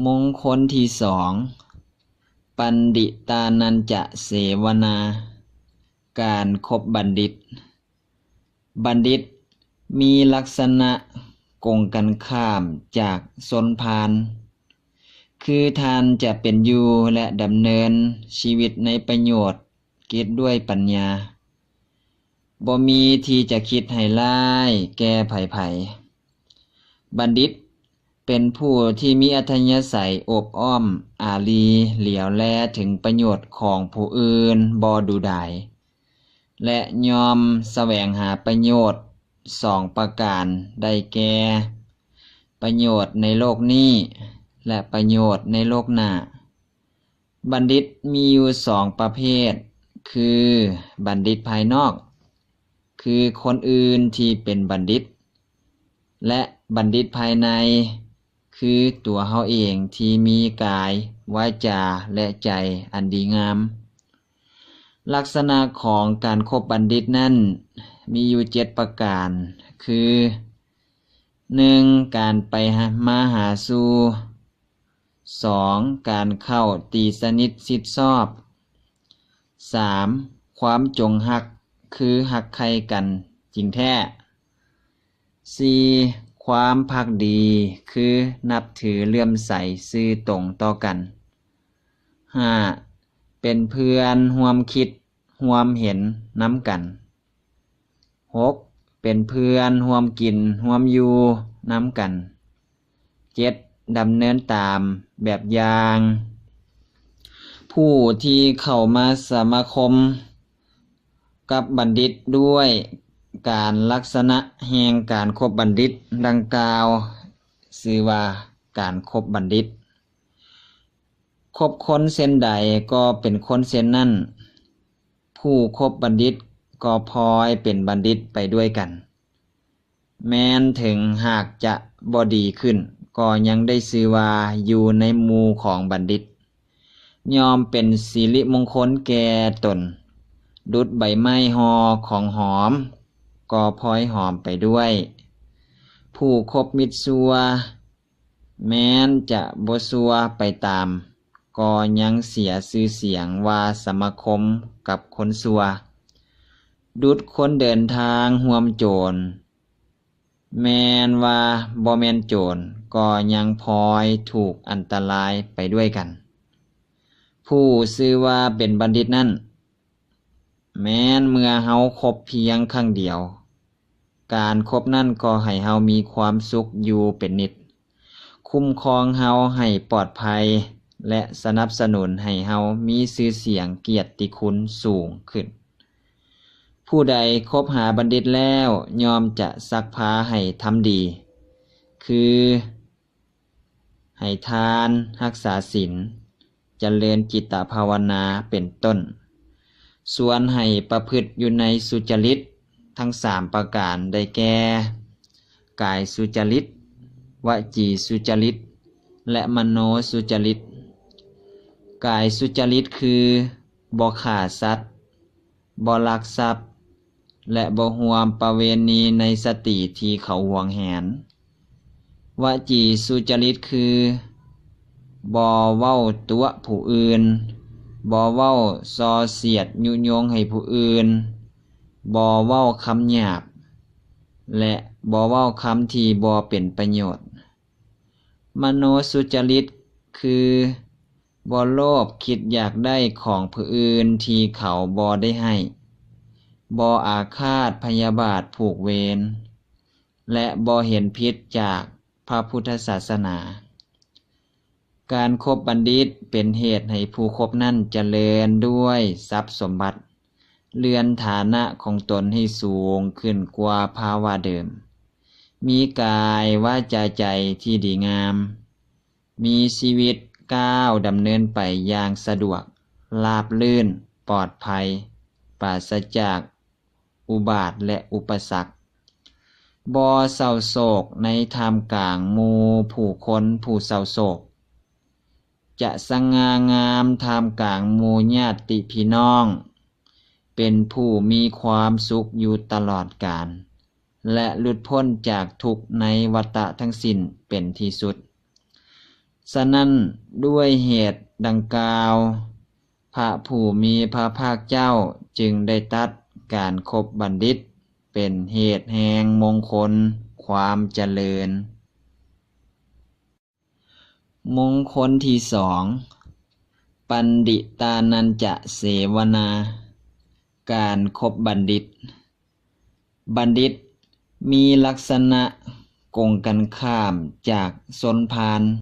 ມົງຄົນທີສອງ ປັນດິຕານັນຈະເສວະນາ ການຄົບບັນດິດ. ບັນດິດມີລັກສະນະກົງກັນຂ້າມຈາກຊົນພານ ຄືທ່ານຈະເປັນຢູ່ ແລະ ດຳເນີນຊີວິດໃນປະໂຫຍດ ຄິດດ້ວຍປັນຍາ, ບໍ່ມີທີ່ຈະຄິດໃຫ້ຮ້າຍແກ່ໃຜໆ. ບັນດິດເປັນຜູ້ທີ່ມີອັດທະຍາໄສໂອບອ້ອມອາລີ, ຫຼຽວແລເຖິງປະໂຫຍດຂອງຜູ້ອື່ນ, ບໍ່ດູດາຍ ແລະ ຍອມສະແຫວງຫາປະໂຫຍດສອງປະການ ໄດ້ແກ່ ປະໂຫຍດໃນໂລກນີ້ ແລະ ປະໂຫຍດໃນໂລກໜ້າ. ບັນດິດມີຢູ່ສອງປະເພດ ຄື ບັນດິດພາຍນອກ ຄືຄົນອື່ນທີ່ເປັນບັນດິດ ແລະ ບັນດິດພາຍໃນ ຄືຕົວເຮົາເອງທີ່ມີກາຍ, ວາຈາ ແລະ ໃຈອັນດີງາມ. ລັກສະນະຂອງການຄົບບັນດິດນັ້ນມີຢູ່ເຈັດປະການ ຄື ໜຶ່ງ ການໄປມາຫາສູ່, ສອງ ການເຂົ້າຕີສະໜິດຊິດຊອບ, ສາມ ຄວາມຈົງຮັກ ຄືຮັກໃຄ່ກັນຈິງແທ້, ສີ່ ຄວາມພັກດີ ຄືນັບຖືເຫຼື້ອມໃສຊື່ຕົງຕໍ່ກັນ, ຫ້າ ເປັນເພື່ອນຮ່ວມຄິດຮ່ວມເຫັນນຳກັນ, ຫົກ ເປັນເພື່ອນຮ່ວມກິນຮ່ວມຢູ່ນຳກັນ, ເຈັດ ດຳເນີນຕາມແບບຢ່າງ. ຜູ້ທີ່ເຂົ້າມາສະມາຄົມກັບບັນດິດດ້ວຍການລັກສະນະແຫ່ງການຄົບບັນດິດດັ່ງກ່າວ ຊື່ວ່າການຄົບບັນດິດ. ຄົບຄົນເຊັ່ນໃດກໍເປັນຄົນເຊັ່ນນັ້ນ. ຜູ້ຄົບບັນດິດກໍພອຍເປັນບັນດິດໄປດ້ວຍກັນ. ແມ່ນເຖິງຫາກຈະບໍ່ດີຂຶ້ນ ກໍຍັງໄດ້ຊື່ວ່າຢູ່ໃນໝູ່ຂອງບັນດິດ. ຍ່ອມເປັນສິລິມົງຄົນແກ່ຕົນ. ດຸດໃບໄມ້ຫໍ່ຂອງຫອມ ກໍພອຍຫອມໄປດ້ວຍ. ຜູ້ຄົບມິດຊົ່ວ ແມ່ນຈະບໍ່ຊົ່ວໄປຕາມ, ກໍຍັງເສຍຊື່ສຽງວ່າສະມາຄົມກັບຄົນຊົ່ວ. ດຸດຄົນເດີນທາງຮ່ວມໂຈນ, ແມ່ນວ່າບໍ່ແມ່ນໂຈນ, ກໍຍັງພອຍຖືກອັນຕະລາຍໄປດ້ວຍກັນ. ຜູ້ຊື່ວ່າເປັນບັນດິດນັ້ນ, ແມ່ນເມື່ອເຮົາຄົບພຽງຄັ້ງດຽວ, ການຄົບນັ້ນກໍໃຫ້ເຮົາມີຄວາມສຸກຢູ່ເປັນນິດ, ຄຸ້ມຄອງເຮົາໃຫ້ປອດໄພ ແລະ ສະໜັບສະໜູນໃຫ້ເຮົາມີຊື່ສຽງກຽດຕິຄຸນສູງຂຶ້ນ. ຜູ້ໃດຄົບຫາບັນດິດແລ້ວ ຍ່ອມຈະຊັກພາໃຫ້ທຳດີ, ຄື ໃຫ້ທານ, ຮັກສາສິນ, ຈະເລີນຈິດຕະພາວະນາເປັນຕົ້ນ, ຊວນໃຫ້ປະພຶດຢູ່ໃນສຸຈະລິດທັງສາມປະການ ໄດ້ແກ່ ກາຍສຸຈະລິດ, ວະຈີສຸຈະລິດ ແລະ ມະໂນສຸຈະລິດ. ກາຍສຸຈະລິດຄື ບໍ່ຂ້າສັດ, ບໍ່ລັກຊັບ ແລະ ບໍ່ຮ່ວມປະເວນີໃນສະຕີທີ່ເຂົາຫວງແຫນ. ວະຈີສຸຈະລິດຄື ບໍ່ເວົ້າຕົວະຜູ້ອື່ນ, ບໍ່ເວົ້າສໍ່ສຽດຍຸຍົງໃຫ້ຜູ້ອື່ນ, ບໍ່ເວົ້າຄຳຫຍາບ ແລະ ບໍ່ເວົ້າຄຳທີ່ບໍ່ເປັນປະໂຫຍດ. ມະໂນສຸຈະລິດຄື ບໍ່ໂລບຄິດຢາກໄດ້ຂອງຜູ້ອື່ນທີ່ເຂົາບໍ່ໄດ້ໃຫ້, ບໍ່ອາຄາດພະຍາບາດຜູກເວນ ແລະ ບໍ່ເຫັນຜິດຈາກພະພຸດທະສາສະໜາ. ການຄົບບັນດິດເປັນເຫດໃຫ້ຜູ້ຄົບນັ້ນຈະເລີນດ້ວຍຊັບສົມບັດ, ເລື່ອນຖານະຂອງຕົນໃຫ້ສູງຂຶ້ນກວ່າພາວະເດີມ, ມີກາຍວາຈາໃຈທີ່ດີງາມ, ມີຊີວິດກ້າວດຳເນີນໄປຢ່າງສະດວກ, ລາບລື່ນ, ປອດໄພ, ປາສະຈາກອຸບາດ ແລະ ອຸປະສັກ, ບໍ່ເສົ້າໂສກໃນທ່າມກາງໝູ່ຜູ້ຄົນຜູ້ເສົ້າໂສກ, ຈະສະຫງ່າງາມທ່າມກາງໝູ່ຍາດຕິພີ່ນ້ອງ, ເປັນຜູ້ມີຄວາມສຸກຢູ່ຕະຫຼອດການ ແລະ ຫຼຸດພົ້ນຈາກທຸກໃນວັດຕະທັງສິ້ນເປັນທີ່ສຸດ. ສະນັ້ນ, ດ້ວຍເຫດດັ່ງກ່າວ, ພະຜູ້ມີພະພາກເຈົ້າຈຶ່ງໄດ້ຕັດການຄົບບັນດິດເປັນເຫດແຫ່ງມົງຄົນຄວາມຈະເລີນ. ມົງຄົນທີສອງ, ປັນດິຕານັນຈະເສວະນາ, ການຄົບບັນດິດ. ບັນດິດມີລັກສະນະກົງກັນຂ້າມຈາກຊົນພານ,